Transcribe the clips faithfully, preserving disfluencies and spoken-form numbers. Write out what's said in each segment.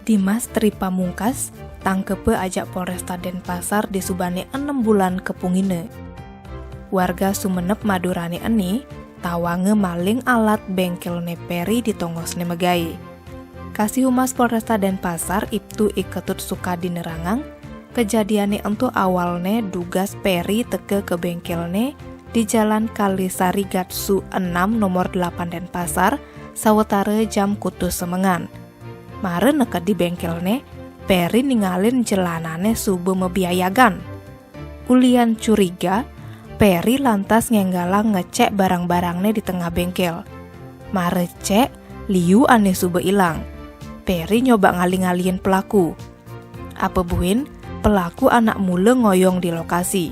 Dimas Tri Pamungkas tangkepe ajak Polresta Denpasar disubane enem bulan kepungine. Warga Sumenep Madurane eni tawange maling alat bengkelne Peri di tongosne megai. Kasih Humas Polresta Denpasar, Ibtu I Ketut Sukadi nerangang, kejadiane ento awalne dugas Peri teke ke bengkelne di Jalan Kalisari Gatsu enam nomor delapan Denpasar, sawetare jam kutus semengan. Mare neked di bengkelne, Peri ningalin jelanane suba mebiayagan. Ulian curiga, Peri lantas ngenggalang ngecek barang-barangne di tengah bengkel. Mare cek, liu ane suba ilang. Peri nyoba ngali-ngaliin pelaku. Apa buin, pelaku anak mula ngoyong di lokasi.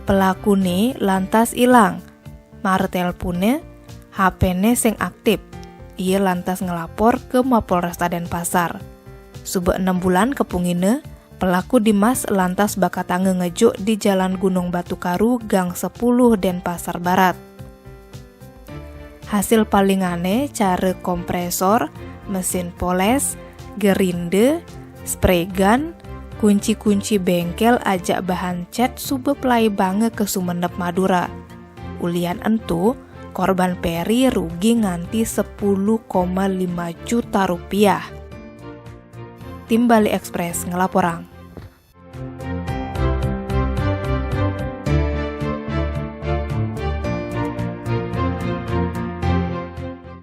Pelakune lantas ilang. Mare telpone, H P-ne sing aktip. Ia lantas ngelapor ke Mapolresta Denpasar. Suba enem bulan kepungine, pelaku Dimas lantas bakatanga ngejuk di Jalan Gunung Batu Karu, Gang sepuluh, Denpasar Barat. Hasil palingane cara kompresor, mesin poles, gerinda, spray gun, kunci-kunci bengkel ajak bahan cat suba pelai banga ke Sumenep, Madura. Ulian ento, korban Peri rugi nganti sepuluh koma lima juta rupiah. Tim Bali Express ngelaporang.